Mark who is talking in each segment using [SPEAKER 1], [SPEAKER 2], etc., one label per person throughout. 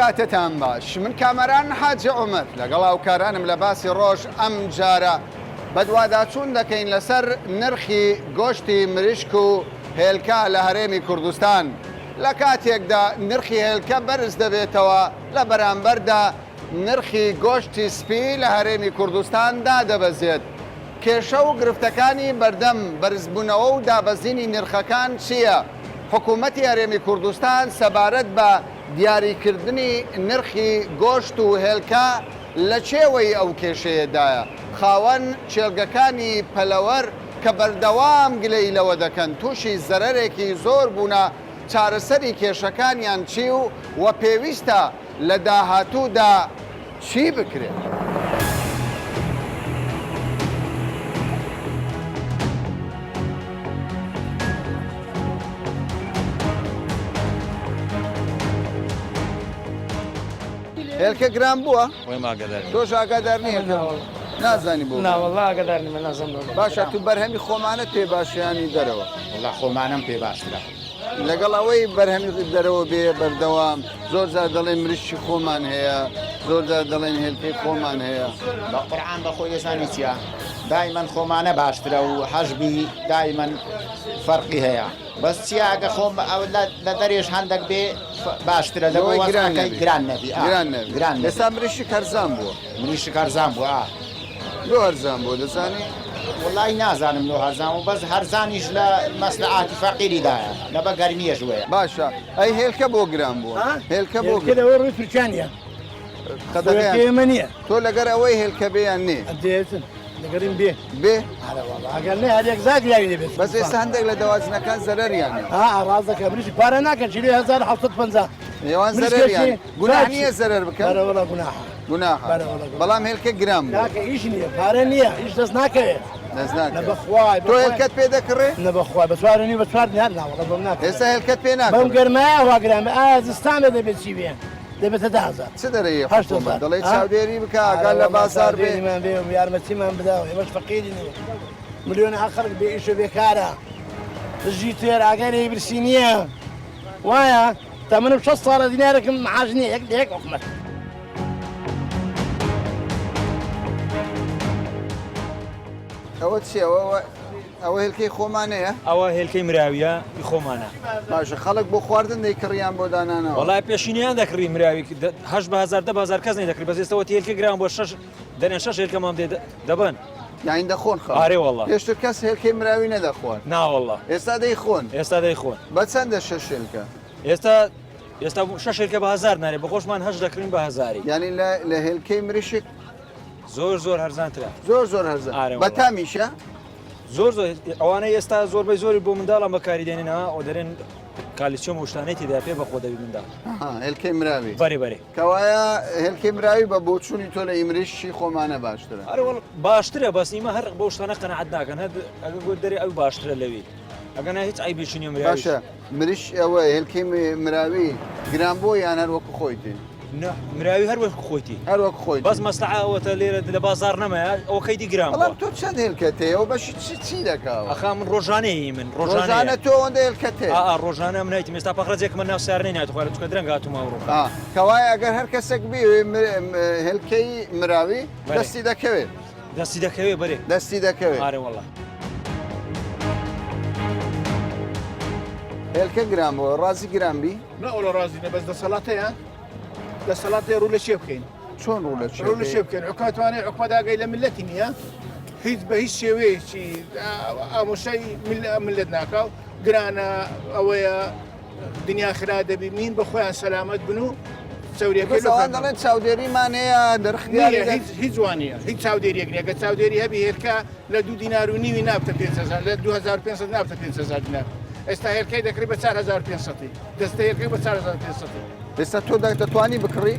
[SPEAKER 1] کاتتان باش من کامەران حاجی عومەر لەگەڵ هاوکارانم لە باسی ڕۆژ ئەم جارە بەدواداچوون دەکەین لەسەر نرخی گۆشتی مریشک و هێلکە لە هەرێمی کوردستان لە کاتێکدا نرخی هێلکە بەرز دەبێتەوە لە بەرامبەردا نرخی گۆشتی سپی لە هەرێمی کوردستان دادەبەزێت. کێشە و گرفتەکانی بەردەم بەرزبوونەوە و دابەزینی نرخەکان چییە؟ حکوومەتی هەرێمی کوردستان سەبارەت بە دیاریکردنی نرخی گۆشت و هێلکە لە چێوەی ئەو کێشەیەدایە؟ خاوەن کێڵگەکانی پەلەوەر کە بەردەوام گلەیی لەوە دەکەن تووشی زەرەرێکی زۆر بوونە، چارەسەری کێشەکانیان چی و و پێویستە لە داهاتوودا چی بکرێت؟ هێلکە گران بووە؟
[SPEAKER 2] خۆیم ئاگادار نیم.
[SPEAKER 1] تۆش ئاگادار نییە؟ نازانی بۆ؟
[SPEAKER 3] نا وەڵا ئاگادار نیمە نازانم بۆ.
[SPEAKER 1] باشە تو بەرهەمی خۆمانەت پێ باشە یانی دەرەوە؟
[SPEAKER 2] وەڵا خۆمانەم پێ باشترە.
[SPEAKER 1] لەگەڵ ئەوەی بەرهەمی دەرەوە بێ بەردەوام زۆر جار دەڵێن مریشکی خۆمان هەیە زۆر جار دەڵێن هێلکەی خۆمان هەیە.
[SPEAKER 2] بە قورعان بە خۆی دەزانی چیە دایمەن خۆمانە باشترە و حەژمی دایمەن فەرقی هەیە بەس چیە ئەگە خۆم لە دەرێش هەندەک بێ باشترە لە
[SPEAKER 1] بۆی گران
[SPEAKER 2] نەبی گران نەبی
[SPEAKER 1] گران نەبی
[SPEAKER 2] گران
[SPEAKER 1] ئێستا مریشک هەرزان بووە
[SPEAKER 2] مریشک هەرزان بووە ئا.
[SPEAKER 1] لۆ هەرزان بووە دەزانی؟
[SPEAKER 2] وەڵای نازانم لۆ هەرزان بوو بەس هەرزانیش لە مەسلەعاتی فەقیری دایە لە بە گەرمیەش وەیە.
[SPEAKER 1] باشە ئەی هێلکە بۆ گران بووە؟ هێلکە بۆ
[SPEAKER 3] هێلکە لەوەی ڕووی تورکیا نییە.
[SPEAKER 1] قەدەغەیان
[SPEAKER 3] هێلکەی ئێمە نییە.
[SPEAKER 1] تۆ لەگەر ئەوەی هێلکە بێ یان نێ؟
[SPEAKER 3] دێتن لەگەریم بێ.
[SPEAKER 1] بێ؟
[SPEAKER 3] ئەرە وەڵا ئەگەر نێ هەر یەک زاک لاوی دەبێت.
[SPEAKER 1] بەس ئێستا هەندێک لە دەواجنەکان زەرەریان هەیە.
[SPEAKER 3] ها ڕاست دەکە مریشک پارە ناکەن کیلۆی 1750.
[SPEAKER 1] ئێوان زەرەریان گوناح نییە زەرەر بکەن؟
[SPEAKER 3] بەرە وەڵا گوناحە.
[SPEAKER 1] گوناحە بەڵام هێلکە گران بوو.
[SPEAKER 3] کاکە ئیش نییە پارە نییە ئیش دەست ناکەوێت.
[SPEAKER 1] دەست ناکەوێت.
[SPEAKER 3] نە بەخوای
[SPEAKER 1] تۆ هێلکەت پێ دەکڕێ؟
[SPEAKER 3] نە بەخوای بە چوار و نیو بە چوار دینار نا وەڵا بۆم ناکڕێ.
[SPEAKER 1] ئێستا هێلکەت پێ ناکڕێ؟
[SPEAKER 3] بەم گەرمایە وا گران بێ ئایا زستان بێ دەبێ چی بێ؟ دەبێتە 10,000.
[SPEAKER 1] چ دەرێی حکوومەت دەڵێی چاودێری بکە ئاگا لە بازاڕ بێ.
[SPEAKER 3] چاودێریمان بێ و یارمەتیمان بدا و ئێمەش فەقیرین و ملیۆنەها خەڵک بێ ئیش و بێکارە. ژی تێر ئاگای لە برسی نییە. وایە تەمەنم 60 ساڵە دینارێکم معاش نییە یەک لە یەک حکومەت.
[SPEAKER 1] ئەوە چیە ئەوە ئەوە هێلکەی خۆمانەیە؟
[SPEAKER 4] ئەوە هێلکەی مراویە ی خۆمانە.
[SPEAKER 1] باشە خەڵک بۆ خواردن دەیکڕی یان بۆ دانانەوە؟
[SPEAKER 4] وەڵا پێشینیان دەکڕی مراوی هەشت بە هەزار دە بە هەزار کەس نەیدەکڕی بەس ئێستا وەتی هێلکە گران بووە شەش دەرێن شەش هێلکەمان بدەی دەبەن.
[SPEAKER 1] یانی دەخۆن خەڵک؟
[SPEAKER 4] ئارێ وەڵا.
[SPEAKER 1] پێشتر کەس هێلکەی مراوی نەدەخوارد؟
[SPEAKER 4] نا وەڵا.
[SPEAKER 1] ئێستا دەیخۆن؟
[SPEAKER 4] ئێستا دەیخۆن.
[SPEAKER 1] بە چەندە شەش هێلکە؟
[SPEAKER 4] ئێستا ئێستا شەش هێلکە بە هەزار نارێ بە خۆشمان هەشت دەکڕین بە هەزاری.
[SPEAKER 1] یانی لە لە هێلکەی مریشک
[SPEAKER 4] زۆر زۆر هەرزانترە.
[SPEAKER 1] زۆر زۆر هەرزان.
[SPEAKER 4] ئارێ
[SPEAKER 1] بە
[SPEAKER 4] وەڵا.
[SPEAKER 1] تامیشە؟
[SPEAKER 4] زۆر زۆر ئەوانەی ئێستا زۆربەی زۆری بۆ منداڵان بەکاری دێنن ها ئەو دەرێن کالیسیۆم و شتانەی تێدا پێ بەخۆ دەبی منداڵ.
[SPEAKER 1] ئەها هێلکەی مراوی.
[SPEAKER 4] بەرێ بەرێ.
[SPEAKER 1] کەوایە هێلکەی مراوی بە بۆچوونی تۆ لە ئیمریشی خۆمانە باشترە.
[SPEAKER 4] ئەرێ وەڵا باشترە بەس ئیمە هەر بەو شتانە قەناعەت ناکەن هەر ئەگەر گوت دەرێ ئەو باشترە لەوی ئەگەنا هیچ عەیبێکی نییە مراویش.
[SPEAKER 1] باشە مریش ئەوە هێلکەی مراوی گران بووە یان هەر وەکو خۆیتی؟
[SPEAKER 4] نا مراوی هەر وەک خۆیتی.
[SPEAKER 1] هەر وەک خۆیتی.
[SPEAKER 4] بەس مەسلەعە ئەوەتە لێرە لە بازاڕ نەمایە ئەوەکەی دی گران بووە.
[SPEAKER 1] بەڵام تۆ چەند هێلکەت هەیە ئەوە بەشی چ چی دەکا ئەوە؟
[SPEAKER 4] ئەخا من ڕۆژانەیە من ڕۆژانەیە.
[SPEAKER 1] ڕۆژانە تۆ ئەوەندە هێلکەت هەیە؟
[SPEAKER 4] ئا ئا ڕۆژانە من هەیتم ئێستا پەخرەجێکمە ناو سیارەی نایەتە خوارێ چونکە درەنگ هاتوومە ئەوڕۆ.
[SPEAKER 1] ئا کەوایە ئەگەر هەر کەسێک بیەوێ هێلکەی مراوی دەستی دەکەوێ.
[SPEAKER 4] دەستی دەکەوێ بەرێ.
[SPEAKER 1] دەستی دەکەوێ.
[SPEAKER 4] ئارێ وەڵا.
[SPEAKER 1] هێلکە گران بووە ڕازی گران بی؟
[SPEAKER 5] نا وەڵا ڕازی نە بەس دەسەڵات هەیە دەسەڵات هەیە ڕوو لە چێ بکەین
[SPEAKER 1] چۆن ڕوو لە چێ
[SPEAKER 5] ڕوو لە چێ بکەین حکومەتوانێ حکومەت ئاگای لە ملەتی نییە هیچ بە هیچ شێوەیەکی ئامۆشای ملت ناکا و گرانە ئەوەیە دنیا خرا دەبی مین بە خۆیان سەلامەت بن و چاورێکەی
[SPEAKER 1] ئەوان دەڵێن چاودێریمان هەیە نرخ دیاری
[SPEAKER 5] هیچ وانە هیچ چاودێریەک نییە گە چاودێری هەبی هێلکە لە دوو دینار و نیوی نابتە 5هزار لە 2500 نابتە 5هزار دینار ئێستا هێلکەی دەکڕی بە 4500 دەستە هێلکەی بە 4500
[SPEAKER 1] ئێستا تۆ دەتوانی بکڕی؟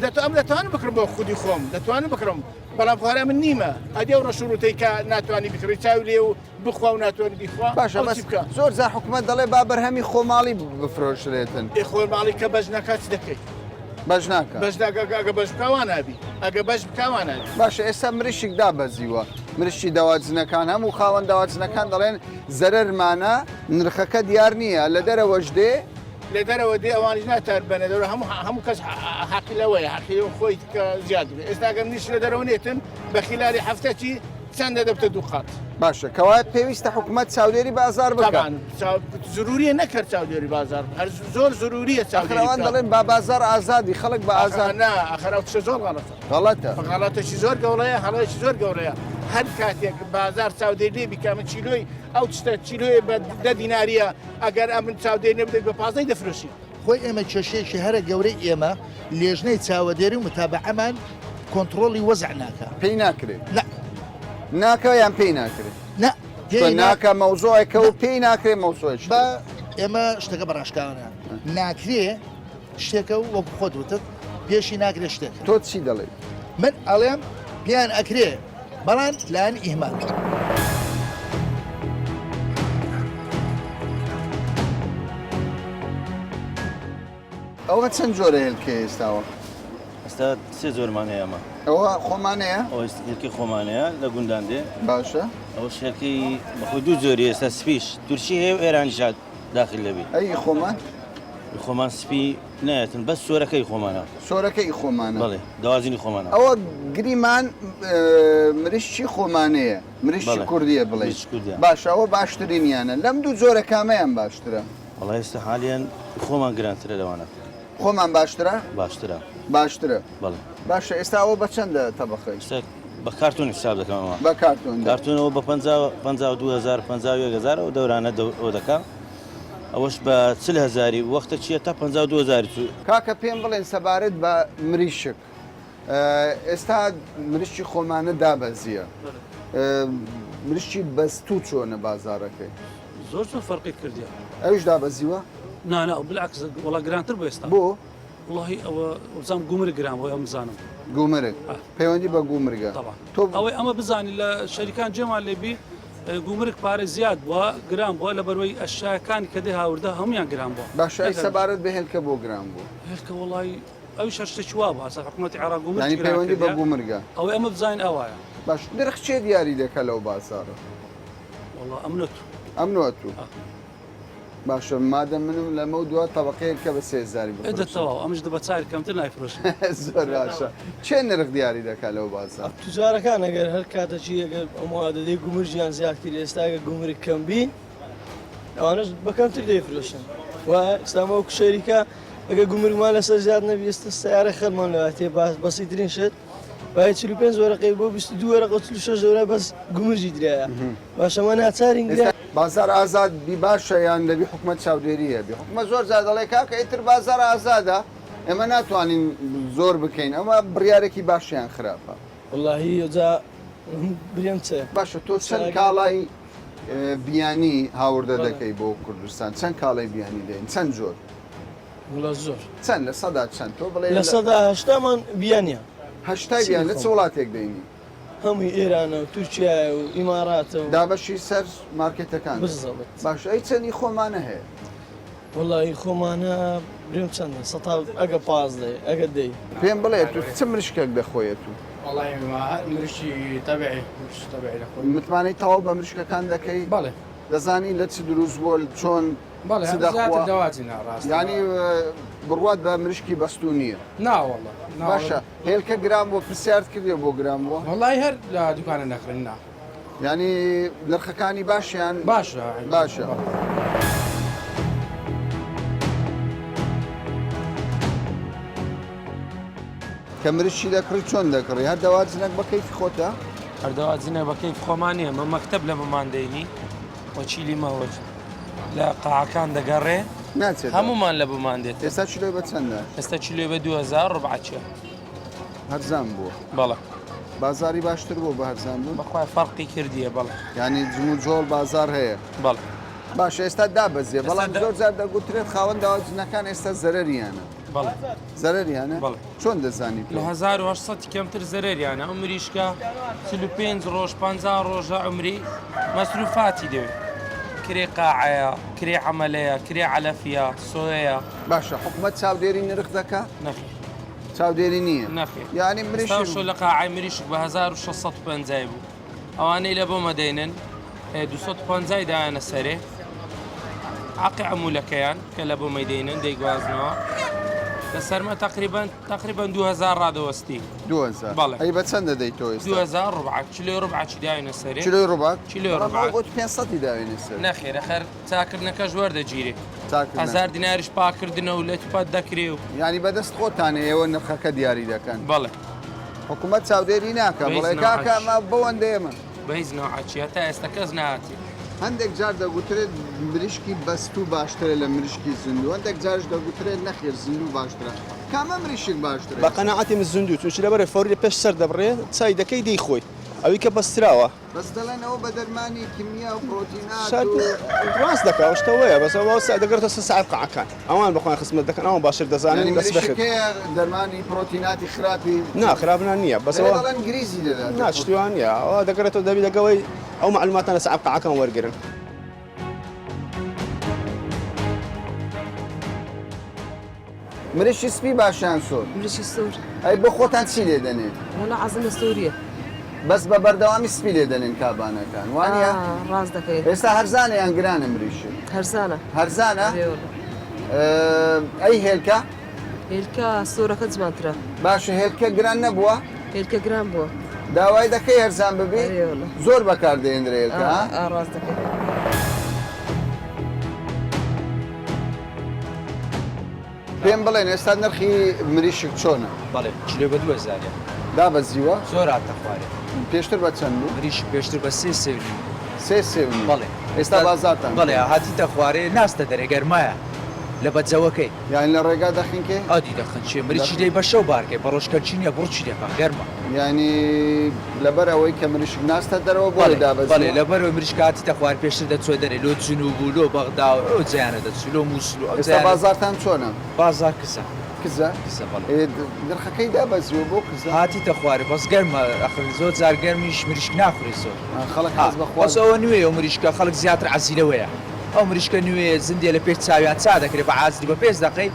[SPEAKER 5] دەتوانم دەتوانم بکڕم بۆ خودی خۆم دەتوانم بکڕم بەڵام خوارە من نیمە ئەدی ئەو ڕەشوڕوتەی کە ناتوانانی بکڕی چاوی لێ و بخوا و ناتوانانی بیخوا
[SPEAKER 1] باشە بەس زۆر جار حکومەت دەڵێ با بەرهەمی خۆماڵی بفرۆشرێتن
[SPEAKER 5] ئێ خۆماڵی کە بەش ناکات چ دەکەی؟
[SPEAKER 1] بەش ناکا
[SPEAKER 5] بەش ناکا ئەگە بەش بکا وا نابی ئەگە بەش بکا وا نابی.
[SPEAKER 1] باشە ئێستا مریشک دابەزیوە مریشکی دەواجنەکان هەموو خاوەن دەواجنەکان دەڵێن زەرەرمانە نرخەکە دیار نییە لە دەرەوەش دێ.
[SPEAKER 5] لە دەرەوە دێ ئەوانیش ناتار بەنە دەرەوە هەموو هەموو کەس حەقی لەوەیە حەقی خۆی کە زیاد بێ ئێستا گەر منیش لە دەرەوە نێتن بە خیلالی هەفتەکی چەندە دەبتە دوو قات.
[SPEAKER 1] باشە کەوایە پێویستە حکومەت چاودێری بازار بکات.
[SPEAKER 5] تەبعەن زروریە نەکەر چاودێری بازار هەر زۆر زروریە چاودێری
[SPEAKER 1] ئەخر ئەوان دەڵێن با بازار ئازادی خەڵک بە ئازاد
[SPEAKER 5] نا ئەخر ئەو قسە زۆر غەڵەتە.
[SPEAKER 1] غەڵەتە.
[SPEAKER 5] غەڵەتێکی زۆر گەورەیە هەڵەیەکی زۆر گەورەیە هەر کاتێک بازار چاودێری لێ بیکا من چیلۆی ئەو شتە چیلۆیە بە دە دیناریە ئەگەر ئەمن چاودێری نەبدەیت بە پازدەی دەفرۆشی.
[SPEAKER 6] خۆی ئێمە کێشەیەکی هەرە گەورەی ئێمە لێژنەی چاوەدێری و متابەعەمان کۆنتڕۆڵی وەزع ناکا.
[SPEAKER 1] پێی ناکرێ.
[SPEAKER 6] نا.
[SPEAKER 1] ناکا یان پێی ناکرێ؟
[SPEAKER 6] نا.
[SPEAKER 1] پێی ناکا مەوزوعێکە و پێی ناکرێ مەوزوعێکی
[SPEAKER 6] با ئێمە شتەکە بە ڕاشکاوانە ناکرێ شتێکە و وەکو خۆت وتت پێشی ناکرێ شتێک.
[SPEAKER 1] تۆ چی دەڵێی؟
[SPEAKER 6] من ئەڵێم پێیان ئەکرێ بەڵام لایەن ئیهمال.
[SPEAKER 1] ئەوە چەند جۆرە هێلکەیە ئێستاوە؟
[SPEAKER 7] ئێستا سێ جۆرمان هەیە ئەمە.
[SPEAKER 1] ئەوە خۆمانەیە؟
[SPEAKER 7] ئەوە هێلکەی خۆمانەیە لە گوندان دێ.
[SPEAKER 1] باشە.
[SPEAKER 7] ئەوەش هێلکەی بەخۆی دوو جۆری ئێستا سپیش تورکی هەیە و ئێرانیش داخل دەبی.
[SPEAKER 1] ئەی خۆمان؟
[SPEAKER 7] خۆمان سپی نایەتن بەس سۆرەکەی خۆمانە.
[SPEAKER 1] سۆرەکە ئی خۆمانە.
[SPEAKER 7] بەڵێ دەوازینی خۆمانە.
[SPEAKER 1] ئەوە گریمان مریشکی خۆمانەیە مریشکی کوردیە بڵێ باشە ئەوە باشترینیانە لەم دوو جۆرە کامەیان باشترە؟
[SPEAKER 7] وەڵا ئێستا حالیان خۆمان گرانترە لەوانە.
[SPEAKER 1] خۆمان باشترە؟
[SPEAKER 7] باشترە.
[SPEAKER 1] باشترە.
[SPEAKER 7] بەڵێ.
[SPEAKER 1] باشە ئێستا ئەوە بە چەندە تەبەقەی؟
[SPEAKER 7] ئێستا بە کارتۆن حساب دەکەم ئەوە.
[SPEAKER 1] بە کارتۆن.
[SPEAKER 7] کارتۆنەوە بە 50 52000 51000 ئەو دەورانە ئەو دەکا. ئەوەش بە 40 هەزاری وەختە چییە تا 52 هەزاری چوو.
[SPEAKER 1] کاکە پێم بڵێن سەبارەت بە مریشک ئێستا مریشکی خۆمانە دابەزیە مریشکی بەستوو چۆنە بازارەکەی؟
[SPEAKER 8] زۆر زۆر فەرقی کردیە.
[SPEAKER 1] ئەویش دابەزیوە؟
[SPEAKER 8] نا نا بالعکس وەڵا گرانتر بوو ئێستا.
[SPEAKER 1] بۆ؟
[SPEAKER 8] وەڵاهی ئەوە وەبزانم گومرگ گران بوو ئەم بزانم.
[SPEAKER 1] گومرگ پەیوەندی بە گومرگە.
[SPEAKER 8] تەبعەن ئەوەی ئەمە بزانی لە شەریکان جێمان لێ بی گومرگ پارە زیاد بووە گران بووە لەبەروەی ئەشیاکانی کە دێ هاوردە هەموویان گران بووە.
[SPEAKER 1] باشە ئەی سەبارەت بە هێلکە بۆ گران بوو؟
[SPEAKER 8] هێلکە وەڵاهی ئەویش هەر شتێکی وا بوو ئەسا حکوومەتی عێراق گومرگی
[SPEAKER 1] یانی
[SPEAKER 8] گران
[SPEAKER 1] پەیوەندی بە
[SPEAKER 8] کردیە
[SPEAKER 1] گومرگە.
[SPEAKER 8] ئەوەی ئەمە بزانین ئەوایە.
[SPEAKER 1] باش نرخ کێ دیاری دەکا لەو بازاڕە؟
[SPEAKER 8] وەڵا ئەمن و تو.
[SPEAKER 1] ئەمن و تو. باشە مادەم منم لەمە و دوا تەبەقەیەک کە بە سێزاری
[SPEAKER 8] ئێ دە تەواو ئەمش دە بە چار کەمتر نایفرۆشم.
[SPEAKER 1] زۆر باشە کێ نرخ دیاری دەکا لەو بازاڕ؟
[SPEAKER 9] توجارەکان ئەگەر هەر کاتەکی ئەگەر ئەو موادەی گومرگیان زیاد کرد ئێستا ئەگەر گومرگ کەم بی ئەوانەش بە کەمتر دەیفرۆشن و ئێستا ئەمە وەکو شەریکە ئەگەر گومرگمان لەسەر زیاد نەبی ئێستا سەیارە خەرمان لەواتێ بەسیترین شت بای 45 وەرەقەی بۆ 22 وەرەقە و 46 وەرە بەس گومرگی درایە باشە مە ناچارین
[SPEAKER 1] ئێستا بازار ئازاد بی باشە یان دەبی حکومەت چاودێری هەبی حکومەت زۆر جار دەڵێ کاکە ئیتر بازار ئازادە ئێمە ناتوانین زۆر بکەین ئەمە بڕیارێکی باشە یان خراپە؟
[SPEAKER 9] وەڵاهی جا برێم چ؟
[SPEAKER 1] باشە تۆ چەند کاڵای بیانی هاوردە دەکەی بۆ کوردستان چەند کاڵای بیانی دێن چەند جۆر؟
[SPEAKER 9] وڵا زۆر.
[SPEAKER 1] چەند لە سەدا چەند تۆ بڵێ
[SPEAKER 9] 80%مان بیانیە.
[SPEAKER 1] هەشتای بیان لە چ وڵاتێک دەینی؟
[SPEAKER 9] هەمووی ئێرانە و تورکیایە و ئیماراتە و.
[SPEAKER 1] دابەشی سەر مارکێتەکان.
[SPEAKER 9] بزەبت.
[SPEAKER 1] باشە ئەی چەندی خۆمانە هەیە؟
[SPEAKER 9] وەڵا ئی خۆمانە برێم چەندە سەتا ئەگە پازدەی ئەگە دەی.
[SPEAKER 1] پێم بڵێ تو چ مریشکێک دەخۆیە تو؟
[SPEAKER 10] وەڵی مریشکی تەبعی مریشکی تەبعی دەخۆین.
[SPEAKER 1] متمانەی تەواو بە مریشکەکان دەکەی؟
[SPEAKER 10] بەڵێ.
[SPEAKER 1] دەزانی لە چ دروست بووە چۆن
[SPEAKER 10] بەڵێ
[SPEAKER 1] چ
[SPEAKER 10] زیاتر
[SPEAKER 1] دەخوا؟
[SPEAKER 10] دەواجنە ڕاستە.
[SPEAKER 1] یانی بڕوات بە مریشکی بەستوو نییە؟
[SPEAKER 10] نا وەڵا نا
[SPEAKER 1] باشە هێلکە گران بووە پرسیارت کردیە بۆ گران بووە؟
[SPEAKER 10] وەڵی هەر لە دوکانە نەکڕین نا.
[SPEAKER 1] یانی نرخەکانی باشیان؟
[SPEAKER 10] باشە
[SPEAKER 1] باشە. کە مریشکی دەکڕی چۆن دەکڕی؟ هەر دەواجنەک بە کەیفی خۆتە؟
[SPEAKER 11] هەر دەواجنە بە کەیف خۆمان نییە مە مەکتەب لە مەمان دەینی وەکیلی مەوەج لە قاعەکان دەگەڕێ
[SPEAKER 1] ناچێت
[SPEAKER 11] هەمومان لە بۆمان دێت.
[SPEAKER 1] ئێستا کیلۆی بە چەندە؟
[SPEAKER 11] ئێستا کیلۆی بە 2000 ڕبعە چیە.
[SPEAKER 1] هەرزان بووە.
[SPEAKER 11] بەڵێ.
[SPEAKER 1] بازاری باشتر بووە بە هەرزان بوون؟
[SPEAKER 11] بەخوای فەرقی کردیە بەڵێ.
[SPEAKER 1] یانی جموجۆڵ بازار هەیە؟
[SPEAKER 11] بەڵێ.
[SPEAKER 1] باشە ئێستا دابەزیە بەڵام زۆر جار دەگوترێت خاوەن داواجنەکان ئێستا زەرەریانە.
[SPEAKER 11] بەڵێ.
[SPEAKER 1] زەرەریانە؟
[SPEAKER 11] بەڵێ.
[SPEAKER 1] چۆن دەزانی تۆ؟
[SPEAKER 11] لە 1800 کەمتر زەرەریانە ئەو مریشکە 45 ڕۆژ 50 ڕۆژە عومری مەسروفاتی دەوێت کرێ قاعەیە کرێ عەمەلەیە کرێ عەلەفیە سۆیە.
[SPEAKER 1] باشە حکومەت چاودێری نرخ دەکا؟
[SPEAKER 11] نەخێر.
[SPEAKER 1] چاودێری نییە؟
[SPEAKER 11] نەخێر.
[SPEAKER 1] یانی مریشک.
[SPEAKER 11] ئێستا شۆ لە قاعەی مریشک بە 1650 بوو ئەوانەی لە بۆمە دەینن 250 دایانە سەرێ. حەقی عەمولەکەیان کە لە بۆ مەدەینن دەیگوازنەوە لە سەرمە تقریبا تقریبا 2000 ڕادەوەستی
[SPEAKER 1] 2000
[SPEAKER 11] بەڵێ
[SPEAKER 1] ئەی بە چەند دەدەی تۆ ئێستا
[SPEAKER 11] 2000 ڕبع کیلۆی ڕبعەکی داوینە سەرێ
[SPEAKER 1] کیلۆی ڕبع
[SPEAKER 11] کیلۆی
[SPEAKER 1] بەڵام
[SPEAKER 11] ڕبع
[SPEAKER 1] ئەو بۆت 500 داوینە سەر
[SPEAKER 11] نەخێرە خەر چاکردنەکەش وەردەگیرێ
[SPEAKER 1] چاکردنە.
[SPEAKER 11] هەزار دیناریش پاکردنە و لەت و پەت دەکرێ و
[SPEAKER 1] یانی بەدەست خۆتانە ئێوە نرخەکە دیاری دەکەن
[SPEAKER 11] بەڵێ
[SPEAKER 1] حکوومەت چاودێری ناکە
[SPEAKER 11] بە هیچ
[SPEAKER 1] بڵێ
[SPEAKER 11] نەوعەکی.
[SPEAKER 1] کاکە ئەمە بەوەندە ئێمە
[SPEAKER 11] بە هیچ نەوعەکی هەتا ئێستا کەس نەهاتیە.
[SPEAKER 1] هەندێک جار دەگوترێت مریشکی بەستوو باشترە لە مریشکی زیندوو، هەندێک جاریش دەگوترێت نەخێر زیندوو باشترە. کامە مریشک باشترە؟
[SPEAKER 12] بە قەناعەتی من زیندوو چونکی لەبەرئ فەوری لە پێش سەر دەبڕێ چای دەکەی دەیخۆی ئەوی کە بەستراوە.
[SPEAKER 1] بەس دەڵێن ئەوە بە دەرمانی کیمیا و پرۆتینات
[SPEAKER 12] شەرت
[SPEAKER 1] و.
[SPEAKER 12] ڕاست دەکا ئەو شتە وەیە بەس ئەوە دەگەڕێتەوە سەر ساحێب قاعەکان ئەوان بە خۆیان خزمەت دەکەن ئەوان باشتر دەزانن
[SPEAKER 1] یانی
[SPEAKER 12] بەس
[SPEAKER 1] مریشک
[SPEAKER 12] بەخێر.
[SPEAKER 1] هەیە دەرمانی پرۆتیناتی خراپی.
[SPEAKER 12] نا خراپ نا نییە بەس
[SPEAKER 1] لێرە
[SPEAKER 12] ئەوە.
[SPEAKER 1] دەڵێن گریزی دەدات.
[SPEAKER 12] نا شتی وا نییە ئەوە دەگەڕێتەوە دەبی لەگەڵی ئەو مەعلوماتانە ساحێب قاعەکان وەرگرن.
[SPEAKER 1] مریشکی سپی باشە یان سوور؟
[SPEAKER 13] مریشکی سوور.
[SPEAKER 1] ئەی بۆ خۆتان چی لێ دەنێن؟
[SPEAKER 13] وەڵا عەزم لە سووریە.
[SPEAKER 1] بەس بە بەردەوامی سپی لێ دەنێن کابانەکان وانە؟
[SPEAKER 13] ڕاست دەکەی.
[SPEAKER 1] ئێستا هەرزانە یان گرانە مریشک؟
[SPEAKER 13] هەرزانە.
[SPEAKER 1] هەرزانە؟ ئەی هێلکە؟
[SPEAKER 13] هێلکە سوورەکە جوانترە.
[SPEAKER 1] باشە هێلکە گران نەبووە؟
[SPEAKER 13] هێلکە گران بووە.
[SPEAKER 1] داوای دەکەی هەرزان ببی؟ زۆر بەکار دەهێنرێ هێلکە ها؟
[SPEAKER 13] ئا ڕاست دەکەی.
[SPEAKER 1] پێم بڵێن ئێستا نرخی مریشک چۆنە؟
[SPEAKER 14] بەڵێ کیلۆ بە 2000
[SPEAKER 1] دابەزیوە؟
[SPEAKER 14] زۆر هاتە خوارێ.
[SPEAKER 1] پێشتر بە چەند بوو؟
[SPEAKER 14] مریشک پێشتر بە سێ سێ و نیو.
[SPEAKER 1] سێ سێ و نیو.
[SPEAKER 14] بەڵێ.
[SPEAKER 1] ئێستا بازاڕتان
[SPEAKER 14] بەڵێ هاتیتە خوارێ ناستە دەرێ گەرمایە لە بەجەوەکەی.
[SPEAKER 1] یانی لە ڕێگا دەخنکێ؟
[SPEAKER 14] ئەدی دەخنکێ مریشکی دەی بە شەو بارکەی بە ڕۆژ کەلکی نییە بڕکی دەکا گەرمە.
[SPEAKER 1] یانی لەبەر ئەوەی کە مریشک ناستە دەرەوە بۆیە دابەزیوە؟
[SPEAKER 14] بەڵێ لەبەر ئەوەی مریشک هاتیتە خوار پێشتر دەچووە دەرێ لۆ جنوب و لۆ بەغدا و ئەو جێیانە دەچوو لۆ موسل و ئەو
[SPEAKER 1] ئێستا
[SPEAKER 14] جێیانە.
[SPEAKER 1] بازاڕتان چۆنە؟
[SPEAKER 14] بازاڕ کزە.
[SPEAKER 1] کزە؟
[SPEAKER 14] کزە بەڵێ.
[SPEAKER 1] ئێ نرخەکەی دابەزیوە بۆ کزە؟
[SPEAKER 14] هاتیتە خوارێ بەس گەرمە ئەخر زۆر جار گەرمیش مریشک ناخورێ زۆر.
[SPEAKER 1] خەڵک حەز بە
[SPEAKER 14] بەس ئەوە نوێیە ئەو مریشکە خەڵک زیاتر عەزی لەوەیە. ئەو مریشکە نوێیە زیندیە لە پێش چاویان چا دەکرێ بە عازری بە پێش دەقەی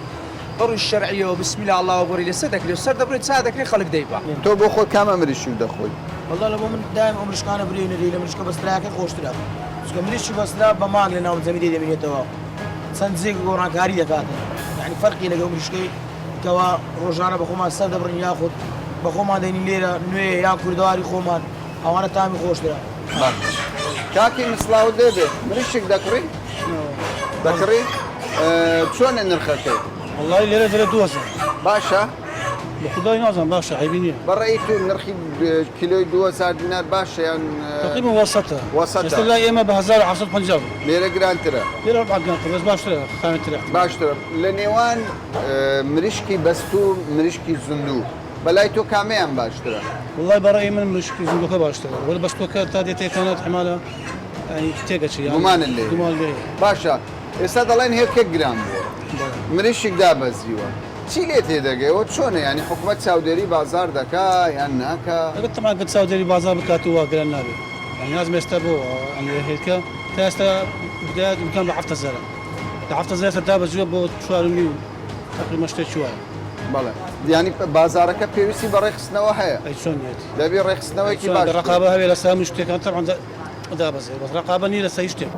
[SPEAKER 14] بە ڕووی شەرعیەوە بسم اللە اللە اکبری لەسەر دەکرێ و سەر دەبڕێ چا دەکرێ خەڵک دەیبا.
[SPEAKER 1] تۆ بۆ خۆت کامە مریشک دەخۆی؟
[SPEAKER 3] وەڵا لە بۆ من دایم ئەو مریشکانە برێنە دەی لە مریشکە بەستراکە خۆشترە چونکە مریشکی بەسترا بە مانگ لە ناو زەمینەی دەمینێتەوە چەند جێک گۆڕانکاری دەکاتن یعنی فەرقی لەگەڵ مریشکەی کەوا ڕۆژانە بە خۆمان سەر دەبڕین یاخود بە خۆمان دەینین لێرە نوێ یا کوردەواری خۆمان ئەوانە تامی خۆشترە.
[SPEAKER 1] کاکی من سڵاوت لێ بێ مریشک دەکڕی؟ دەکڕی؟ چۆنە نرخەکەی؟
[SPEAKER 8] وەڵی لێرە دەرێ 2000
[SPEAKER 1] باشە؟
[SPEAKER 8] بە خودای نازانم باشە عەیبی نییە.
[SPEAKER 1] بە ڕەئی تۆ نرخی کیلۆی 2000 دینار باشە یان
[SPEAKER 8] تقریبا وەسەتە
[SPEAKER 1] وەسەتە
[SPEAKER 8] ئێستا لای ئێمە بە 1750 بوو.
[SPEAKER 1] لێرە گرانترە.
[SPEAKER 8] لێرە ڕبع گرانترە بەس باشترە خاوێنترە.
[SPEAKER 1] باشترە لە نێوان مریشکی بەستوو مریشکی زیندوو بەلای تۆ کامەیان باشترە؟
[SPEAKER 8] وەڵای بە ڕەئی من مریشکی زیندووەکە باشترە وەلە بەستووەکە تا دێتێ تەنانەت حمالە یانی تێکەچێ یان
[SPEAKER 1] گومانت لێیە
[SPEAKER 8] گومان لێیە.
[SPEAKER 1] باشە ئێستا دەڵێن هێلکە گران بووە مریشک دابەزیوە چی لێ تێدەگەی ئەوە چۆنە یانی حکومەت چاودێری بازاڕ دەکا یان ناکا؟
[SPEAKER 8] ئەگەر تەبعەن گەر چاودێری بازاڕ بکات و وا گران نابێ یانی نازم ئێستا بۆ یانی هێلکە تا ئێستا بدایەت دوکان بە حەفت هەزارە لە حەفت هەزار ئێستا دابەزیوە بۆ چوار و نیو تەقریبەن شتێکی وایە.
[SPEAKER 1] بەڵێ یانی بازاڕەکە پێویستی بە ڕێکخستنەوە هەیە.
[SPEAKER 8] ئەی چۆن نێت؟
[SPEAKER 1] دەبی ڕێکخستنەوەیەکی باش بکرێت.
[SPEAKER 8] ڕەقابە هەبێ لەسەر هەموو شتێکان تەبعەن دابەزێ بەس ڕەقابە نییە لەسەر هیچ شتێک.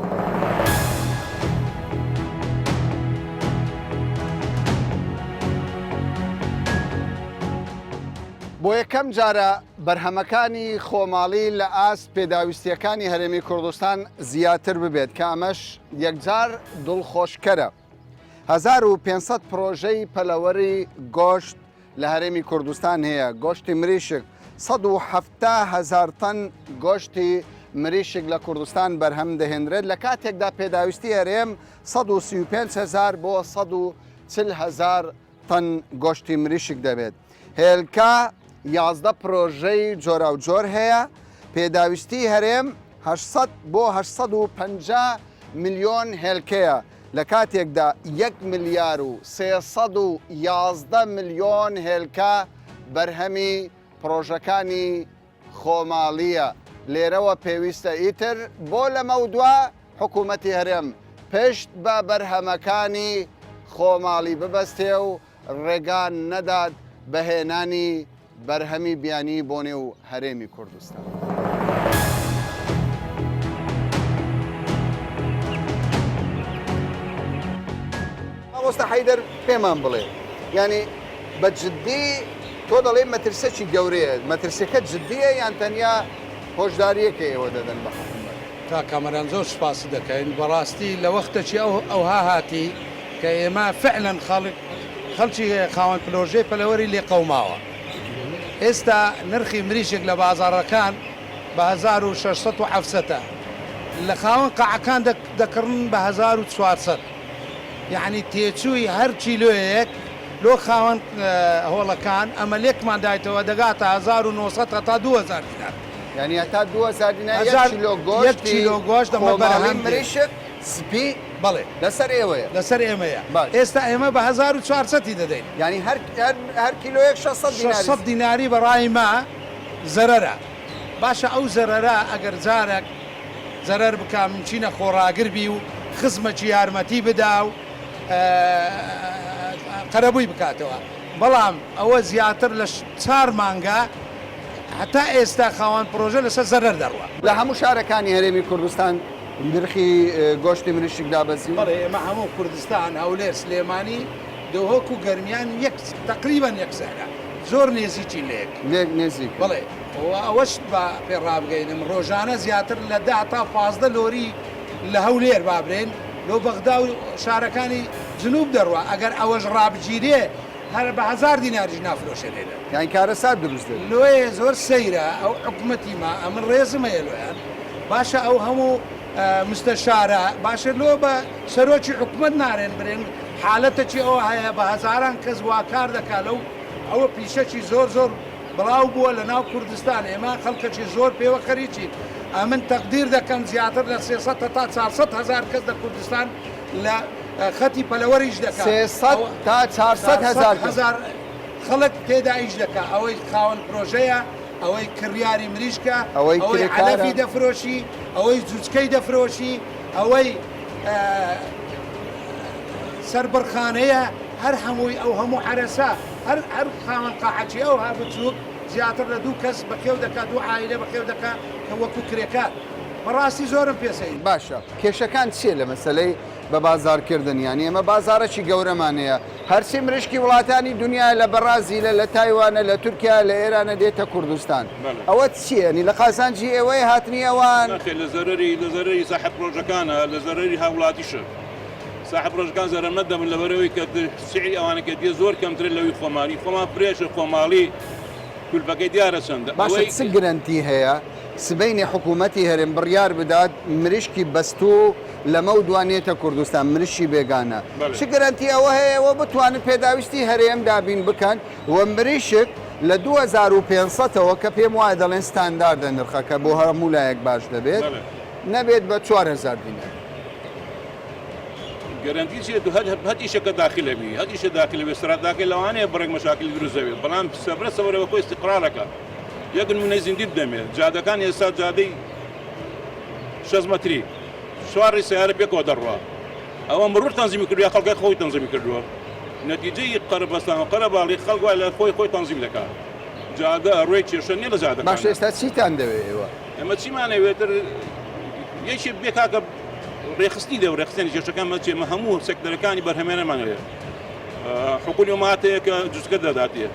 [SPEAKER 1] بۆ یەکەم جارە بەرهەمەکانی خۆماڵی لە ئاست پێداویستییەکانی هەرێمی کوردستان زیاتر ببێت کە ئەمەش یەکجار دڵخۆشکەرە. 1500 پرۆژەی پەلەوەری گۆشت لە هەرێمی کوردستان هەیە، گۆشتی مریشک 170 هەزار تەن گۆشتی مریشک لە کوردستان بەرهەم دەهێنرێت لە کاتێکدا پێداویستی هەرێم 135 هەزار بۆ 140 هەزار تەن گۆشتی مریشک دەبێت. هێلکە 11 پرۆژەی جۆراوجۆر هەیە، پێداویستی هەرێم 800 بۆ 850 ملیۆن هێلکەیە، لە کاتێکدا یەک ملیار و 311 ملیۆن هێلکە بەرهەمی پڕۆژەکانی خۆماڵییە، لێرەوە پێویستە ئیتر بۆ لەمەودوا حکوومەتی هەرێم پشت بە بەرهەمەکانی خۆماڵی ببەستێ و ڕێگا نەدات بە هێنانی بەرهەمی بیانی بۆ نێو هەرێمی کوردستان. مامۆستا حەیدەر پێمان بڵێ یانی بە جدی تۆ دەڵێی مەترسەکی گەورەیە مەترسیەکە جدیە یان تەنیا هۆشداریەکە ئێوە دەدەن بە حکومەت؟
[SPEAKER 15] کاک کامەران زۆر سوپاست دەکەین بەڕاستی لە وەختەکی ئەو ئەوها هاتی کە ئێمە فعلەن خەڵک خەڵکی خاوەن پلۆژەی پەلەوەری لێ قەوماوە ئێستا نرخی مریشک لە بازاڕەکان بە 1600 و حەفسەتە لە خاوەن قاعەکان دەکڕن بە 1400 یەعنی تێچووی هەر کیلۆیەک لۆ خاوەن هۆڵەکان ئەمە لێکمان دایتەوە دەگاتە 1900 هەتا 2000 دینار.
[SPEAKER 1] یانی هەتا 2000 دینار یەک کیلۆ
[SPEAKER 15] یەک
[SPEAKER 1] گۆشتی
[SPEAKER 15] کیلۆ گۆشت ئەمە
[SPEAKER 1] خۆماڵی
[SPEAKER 15] بەرهەم دێ.
[SPEAKER 1] مریشک سپی
[SPEAKER 15] بەڵێ.
[SPEAKER 1] لەسەر ئێوەیە.
[SPEAKER 15] لەسەر ئێمەیە.
[SPEAKER 1] باش.
[SPEAKER 15] ئێستا ئێمە بە 1400 ی دەدەین.
[SPEAKER 1] یانی هەر هەر هەر کیلۆیەک 600 دیناری.
[SPEAKER 15] 600 دیناری بە ڕای مە زەرەرە. باشە ئەو زەرەرە ئەگەر جارەک زەرەر بکا ممکینە خۆڕاگر بی و خزمەکی یارمەتی بدا و قەرەبووی بکاتەوە بەڵام ئەوە زیاتر لە چار مانگە هەتا ئێستا خاوەن پرۆژە لەسەر زەرەر دەڕوا.
[SPEAKER 1] لە هەموو شارەکانی هەرێمی کوردستان نرخی گۆشتی مریشک دابەزیوە؟
[SPEAKER 15] بەڵێ ئێمە هەموو کوردستان هەولێر سلێمانی دهۆک و گەرمیان یەک تەقریبەن یەک سعرە زۆر نێزیکین لە یەک.
[SPEAKER 1] لێک نێزیکن.
[SPEAKER 15] بەڵێ. و ئەوەشت با پێ ڕابگەینم ڕۆژانە زیاتر لە دە تا 15 لۆری لە هەولێر با برێن لۆ بەغدا و شارەکانی جنوب دەڕوا ئەگەر ئەوەش ڕابگیرێ هەر بە هەزار دیناریش نافرۆشێ لێرە.
[SPEAKER 1] یانی کارەسات دروست دەبێ.
[SPEAKER 15] لۆیە زۆر سەیرە ئەو حکومەتی ما ئەمن ڕێزم هەیە لۆیان باشە ئەو هەموو مستەشارە باشە لۆ بە سەرۆکی حکومەت نارێن برێن حالەتەکی ئەوە هەیە بە هەزاران کەس وا کار دەکا لەو ئەوە پیشەکی زۆر زۆر بڵاو بووە لە ناو کوردستان ئێمە خەڵکەکی زۆر پێوە خەریکین ئەمن تەقدیر دەکەم زیاتر لە 300 هەتا 400 هەزار کەس لە کوردستان لە خەتی پەلەوەر ئیش دەکا
[SPEAKER 1] 300 تا 400 هەزار کەس.
[SPEAKER 15] هەزار خەڵک تێدا ئیش دەکا ئەوەی خاوەن پرۆژەیە ئەوەی کڕیاری مریشکە
[SPEAKER 1] ئەوەی
[SPEAKER 15] ئەوەی
[SPEAKER 1] کرێکارە.
[SPEAKER 15] عەلەفی دەفرۆشی ئەوەی جوچکەی دەفرۆشی ئەوەی سەربڕخانەیە هەر هەمووی ئەو هەموو عەرەسە هەر هەر خاوەن قاعەکی ئەوها بچووک زیاتر لە دوو کەس بەخێو دەکا دوو عایلە بەخێو دەکا کە وەکوو کرێکار بەڕاستی زۆرم پێ سەیر.
[SPEAKER 1] باشە کێشەکان چیە لە مەسەلەی بە بازار کردن یانی ئێمە بازارەکی گەورەمان هەیە هەرچی مریشکی وڵاتانی دنیایە لە بەڕازیلە لە تایوانە لە تورکیا لە ئێرانە دێتە کوردستان ئەوە چیە یانی لە قازانجی ئێوەیە هاتنی ئەوان؟
[SPEAKER 16] نەخێر لە زەرەری لە زەرەری ساحەب پرۆژەکانە لە زەرەری هاوڵاتیشە ساحەب پرۆژەکان زەرەرمەند دەبن لەبەرئەوەی کە سعری ئەوانە کە دێ زۆر کەمترە لەوی خۆمانی خۆمان فرێشە خۆماڵی کولفەکەی دیارە چەندە
[SPEAKER 1] باشە
[SPEAKER 16] ئەوەی
[SPEAKER 1] چ گرەنتی هەیە سبەینێ حکوومەتی هەرێم بڕیار بدات مریشکی بەستوو لەمەو دوا نێتە کوردستان مریشکی بێگانە
[SPEAKER 16] بەڵێ.
[SPEAKER 1] چ گرەنتی ئەوە هەیە ئێوە بتوانن پێداویستی هەرێم دابین بکەن و مریشک لە 2500 ەوە کە پێم وایە دەڵێن ستانداردە نرخەکە بۆ هەموو لایەک باش دەبێت
[SPEAKER 16] بەڵێ.
[SPEAKER 1] نەبێت بە 4000 دینار.
[SPEAKER 16] گەرەنتی چیە تو هەر هەر ئیشەکە داخلە بی هەر ئیشە داخلە بێ سەراتاکەی لەوانەیە بڕێک مەشاکل دروست دەبێت بەڵام سەبرە سەبرە بە خۆی استقرارەکە یەک نمونەی زیندی بدەمێ جادەکان ئێستا جادەی شەست مەتری چوار ڕی سیارە پێکەوە دەڕوا ئەوە مرور تەنزیمی کردووە یا خەڵکە خۆی تەنزیمی کردووە نەتیجەی قەرەبەستان و قەرەباڵی خەڵک وای لە خۆی خۆی تەنزیم دەکات جادە ڕوێ کێشە نییە لە جادەکان
[SPEAKER 1] باشە ئێستا چیتان دەوێ ئێوە؟
[SPEAKER 16] ئێمە چیمان ئەوێتر یەکێ بێ کاکە ڕێخستنی دەو ڕێخستنی کێشەکان مەچێ مە هەموو سێکتەرەکانی بەرهەمێنەمان هەیە حقولی ماتەیە کە جوزکە دەداتێ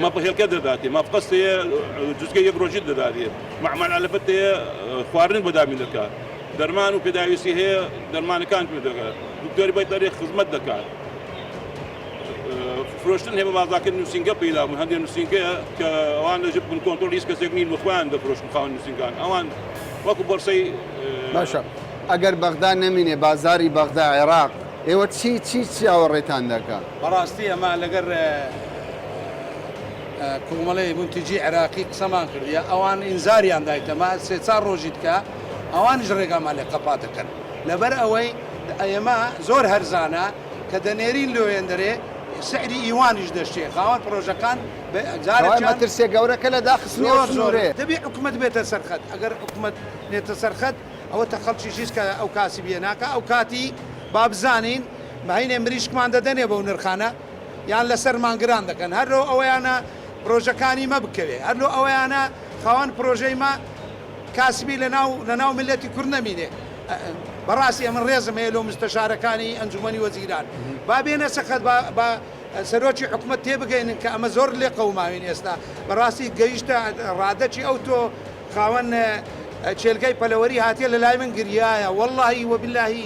[SPEAKER 16] مەپەهێلکە دەداتێ مەفقەس هەیە جوزکە یەک ڕۆژی دەداتێ معمل عەلەفەت هەیە خواردن بۆ دابین دەکات دەرمان و پێداویستی هەیە دەرمانەکان پێ دەکات دکتۆری بەیطەری خزمەت دەکات فرۆشتن هەیە بە بازاکردن نووسینگە پەیدا بوون هەندێک نووسینگە کە ئەوان لە ژێر بن کۆنترۆڵ هیچ کەسێک نین و خۆیان دەفرۆشن خاوەن نووسینگان ئەوان وەکو بۆرسەی
[SPEAKER 1] باشە ئەگەر بەغدا نەمینێ بازاری بەغدا عێراق ئێوە چی چی چاوەڕێتان دەکا؟
[SPEAKER 15] بەڕاستی ئەمە لەگەر کۆمەڵەی مونتیجی عێراقی قسەمان کردیە ئەوان ئینزاریان دایتەمە سێ چار ڕۆژی تکە ئەوانیش ڕێگامان لێ قەپات دەکەن لەبەر ئەوەی ئێمە زۆر هەرزانە کە دەنێرین لۆ وێندەرێ سعری ئیوانیش دەشێ خاوەن پرۆژەکان
[SPEAKER 1] جارێکیان مەترسیە گەورەکە لە داخستنی ئەو
[SPEAKER 15] زۆر زۆر
[SPEAKER 1] سنوورەیە.
[SPEAKER 15] دەبێ حکومەت بێتە سەر خەت ئەگەر حکومەت نێتە سەر خەت ئەوە تە خەڵکیش هیچ کە ئەو کاسبیە ناکا ئەو کاتی با بزانین بەهینێ مریشکمان دەدەنێ بەو نرخانە یان لەسەرمان گران دەکەن هەر لۆ ئەوەیانە پرۆژەکانی مە بکەوێ هەر لۆ ئەوەیانە خاوەن پرۆژەی مە کاسبی لەناو لەناو میللەتی کورد نەمینێ. بەڕاستی ئەمن ڕێزم هەیە لۆ مستەشارەکانی ئەنجومەنی وەزیران با بێنە سەخەت با با سەرۆکی حکومەت تێبگەینن کە ئەمە زۆر لێ قەوماوین ئێستا بەڕاستی گەیشتە ڕادەکی ئەو تۆ خاوەن کێلگەی پەلەوەری هاتیە لە لای من گریایە وەڵڵاهی وەبیلاهی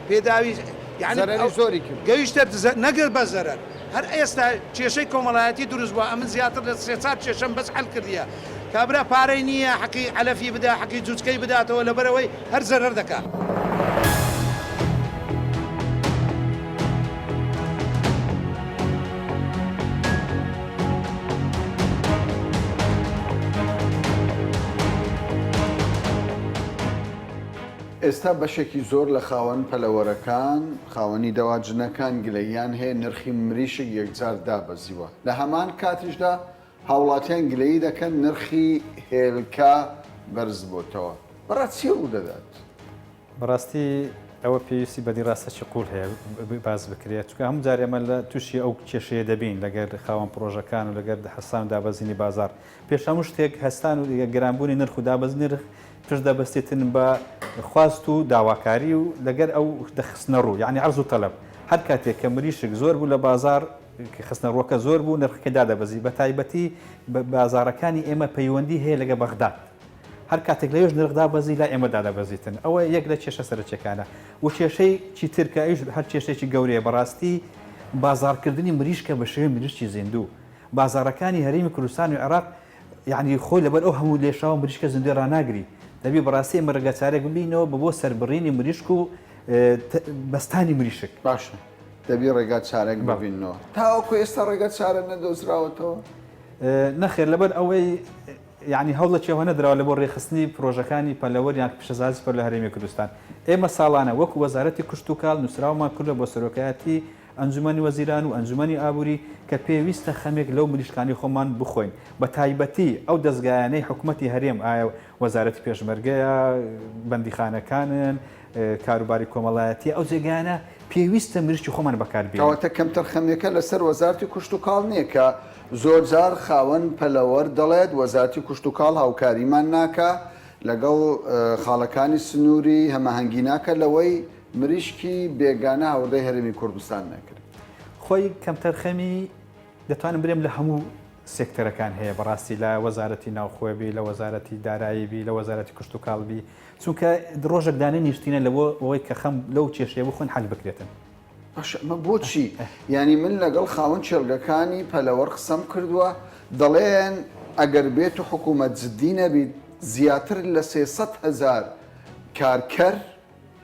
[SPEAKER 15] پێداوی یعنی
[SPEAKER 1] زەرەری زۆری کرد.
[SPEAKER 15] گەیشتە نەگەر بە زەرەر هەر ئێستا کێشەی کۆمەڵایەتی دروست بووە ئەمن زیاتر لە سێ چار کێشەم بەس حەل کردیە کابرا پارەی نییە حەقی عەلەفی بدا حەقی جوجکەی بداتەوە لەبەرئەوەی هەر زەرەر دەکا.
[SPEAKER 1] ئێستا بەشێکی زۆر لە خاوەن پەلەوەرەکان، خاوەنی دەواجنەکان گلەییان هەیە نرخی مریشک یەکجار دابەزیوە، لە هەمان کاتیشدا هاوڵاتیان گلەیی دەکەن نرخی هێلکە بەرزبۆتەوە، بەڕا چی ڕوودەدات؟
[SPEAKER 17] بەڕاستی ئەوە پێویستی بە دیڕاسەکی قوڵ هەیە باس بکرێت چونکە هەموو جار ئێمە لە تووشی ئەو کێشەیە دەبین لەگەر خاوەن پڕۆژەکان و لەگەر هەستان و دابەزینی بازاڕ پێش هەموو شتێک هەستان و گرانبوونی نرخ و دابەزینی نرخ پشت دەبەستێتن بە خواست و داواکاری و لەگەر ئەو خستنە ڕوو یعنی عەرز و تەلەب هەر کاتێک کە مریشک زۆر بوو لە بازاڕ خستنەڕووەکە زۆر بوو نرخەکەی دادەبەزی بە تایبەتی بازاڕەکانی ئێمە پەیوەندی هەیە لەگە بەغداد هەر کاتێک لەوێش نرخ دابەزی لای ئێمە دادەبەزیتن ئەوە یەک لە کێشە سەرەکیەکانە و کێشەی چیتر کە ئەویش هەر کێشەیەکی گەورەیە بەڕاستی بازاڕکردنی مریشکە بە شێوەی مریشکی زیندوو بازاڕەکانی هەرێمی کوردستان و عێراق یعنی خۆی لەبەر ئەو هەموو لێشاوە مریشکە زیندووی ڕاناگری دەبی بەڕاستی ئێمە ڕێگاچارێک ببینەوە بە بۆ سەربڕینی مریشک و بەستانی مریشک.
[SPEAKER 1] باشە دەبی ڕێگا چارێک ببینەوە تاوەکو ئێستا ڕێگا چارە نەدۆزراوەتەوە؟
[SPEAKER 17] نەخێر لەبەر ئەوەی یانی هەوڵێکی ئەوها نەدراوە لە بۆ رێکخستنی پرۆژەکانی پەلەوەر یان پیشەسازی پەلەوەر لە هەرێمی کوردستان. ئێمە ساڵانە وەکو وەزارەتی کشتوکاڵ نووسراومان کردووە بۆ سەرۆکایەتی ئەنجومەنی وەزیران و ئەنجومەنی ئابووری کە پێویستە خەمێک لەو مریشکانەی خۆمان بخۆین بە تایبەتی ئەو دەزگایانەی حکومەتی هەرێم ئایا وەزارەتی پێشمەرگەیە، بەندیخانەکانن، کاروباری کۆمەڵایەتیە ئەو جێگایانە پێویستە مریشکی خۆمان بەکار بێنین.
[SPEAKER 1] کەواتە کەمتەرخەمیەکە لەسەر وەزارەتی کوشتوکاڵ نیە کە زۆرجار خاوەن پەلەوەر دەڵێت وەزارەتی کوشتوکاڵ هاوکاریمان ناکا لەگەڵ خاڵەکانی سنووری هەماهەنگی ناکا لەوەی مریشکی بێگانە هاوردەی هەرێمی کوردستان نەکرێت.
[SPEAKER 17] خۆی کەمتەرخەمی دەتوانم برێم لە هەموو سێکتەرەکان هەیە بەڕاستی لە وەزارەتی ناوخۆ بی لە وەزارەتی دارایی بی لە وەزارەتی کشتوکاڵ بی چونکە ڕۆژێک دانەنیشتینە لە بۆ ئەوەی کە خەم لەو کێشەیە بخۆن حەل بکرێتن.
[SPEAKER 1] باشە ئەمە بۆچی؟ یانی من لەگەڵ خاوەن کێڵگەکانی پەلەوەر قسەم کردووە دەڵێن ئەگەر بێت و حکوومەت جدی نەبیت زیاتر لە 300 هەزار کارکەر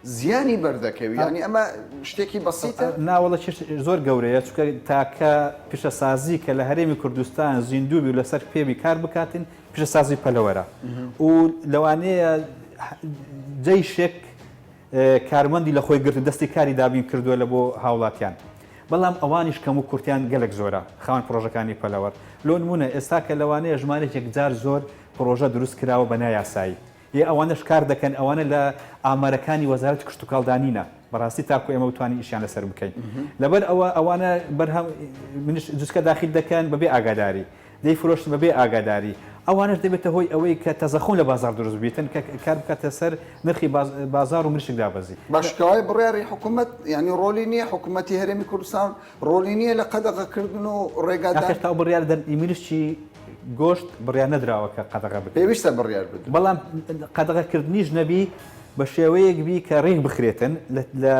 [SPEAKER 1] زیانی بەردەکەوی یانی ئەمە شتێکی بەسیتە؟
[SPEAKER 17] ناوەڵە کێش زۆر گەورەیە چونکە تاکە پیشەسازی کە لە هەرێمی کوردستان زیندوو بی و لەسەر پێ بی کار بکاتن پیشەسازی پەلەوەرە و لەوانەیە جەیشێک کارمەندی لە خۆی گرت و دەستی کاری دابین کردووە لە بۆ هاوڵاتیان بەڵام ئەوانیش کەم و کورتیان گەلک زۆرە خاوەن پڕۆژەکانی پەلەوەر لۆ نمونە ئێستا کە لەوانەیە ژمارەیەک یەکجار زۆر پڕۆژە دروست کراوە بە نایاسایی ئێ ئەوانەش کار دەکەن ئەوانە لە ئامارەکانی وەزارەتی کشتوکاڵدا نینە بەڕاستی تاکو ئێمە بتوانین ئیشیان لەسەر بکەین لەبەر ئەوە ئەوانە بەرهەم منش جوچکە داخیل دەکەن بەبێ ئاگاداری دەیفرۆشن بەبێ ئاگاداری ئەوانەش دەبێتە هۆی ئەوەی کە تەزەخوم لە بازاڕ دروست ببیتن کە کار بکاتە سەر نرخی بازاڕ و مریشک دابەزی.
[SPEAKER 1] باشە کەوایە بڕیاری حکومەت یانی ڕۆلی نییە حکومەتی هەرێمی کوردستان ڕۆلی نییە لە قەدەغەکردن و ڕێگادان؟
[SPEAKER 17] نەخێر تا ئەو بڕیارە دەن ئی مریشکی گۆشت بڕیار نەدراوە کە قەدەغە بکرێت.
[SPEAKER 1] پێویستە بڕیار بدرێت.
[SPEAKER 17] بەڵام قەدەغەکردنیش نەبی بە شێوەیەک بی کە ڕێک بخرێتن لە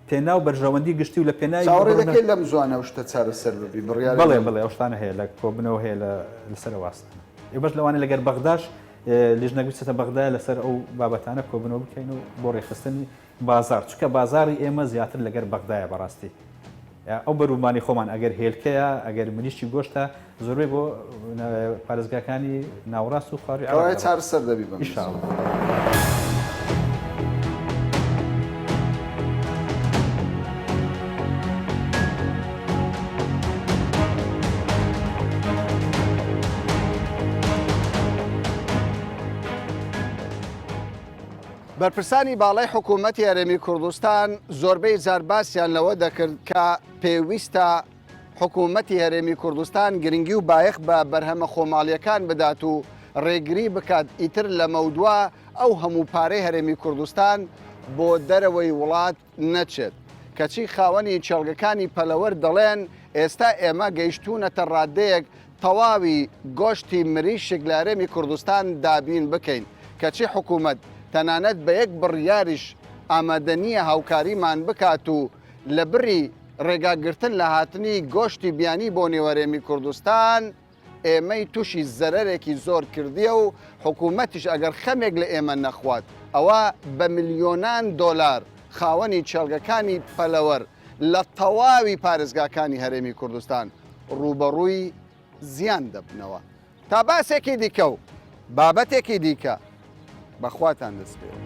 [SPEAKER 17] پێناو بەرژەوەندی گشتی و لە پێناوی
[SPEAKER 1] چاوەڕێ دەکەی لەم زوانە ئەو شتە چارەسەر ببی بڕیارێک
[SPEAKER 17] بەڵێ بەڵێ ئەو شتانە هەیە لە کۆبنەوە هەیە لە لەسەر ئەو ئاستانە ئێمەش لەوانەیە لەگەر بەغداش لیژنەک بچێتە بەغدا لەسەر ئەو بابەتانە کۆبنەوە بکەین و بۆ ڕێکخستنی بازاڕ چونکە بازاڕی ئێمە زیاتر لەگەر بەغدایە بەڕاستی ئەو بەروبوومانەی خۆمان ئەگەر هێلکەیە ئەگەر مریشکی گۆشتە زۆربەی بۆ پارێزگاکانی ناوەڕاست و خواروی عێراق
[SPEAKER 1] کەوایە چارەسەر دەبی بەم
[SPEAKER 17] إن شاء الله.
[SPEAKER 1] بەرپرسانی باڵای حکوومەتی هەرێمی کوردستان زۆربەی جار باسیان لەوە دەکرد کە پێویستە حکوومەتی هەرێمی کوردستان گرنگی و بایەخ بە بەرهەمە خۆماڵییەکان بدات و ڕێگری بکات ئیتر لەمەودوا ئەو هەموو پارەی هەرێمی کوردستان بۆ دەرەوەی وڵات نەچێت. کەچی خاوەنی کێڵگەکانی پەلەوەر دەڵێن ئێستا ئێمە گەیشتوونەتە ڕادەیەک تەواوی گۆشتی مریشک لە هەرێمی کوردستان دابین بکەین، کەچی حکوومەت تەنانەت بە یەک بڕیاریش ئامادە نییە هاوکاریمان بکات و لە بری ڕێگاگرتن لە هاتنی گۆشتی بیانی بۆ نێو هەرێمی کوردستان، ئێمەی تووشی زەرەرێکی زۆر کردیە و حکوومەتیش ئەگەر خەمێک لە ئێمە نەخوات ئەوا بە ملیۆنان دۆلار خاوەنی کێڵگەکانی پەلەوەر لە تەواوی پارێزگاکانی هەرێمی کوردستان ڕووبەڕووی زیان دەبنەوە. تا باسێکی دیکە و بابەتێکی دیکە بە خواتان دەسپێرم.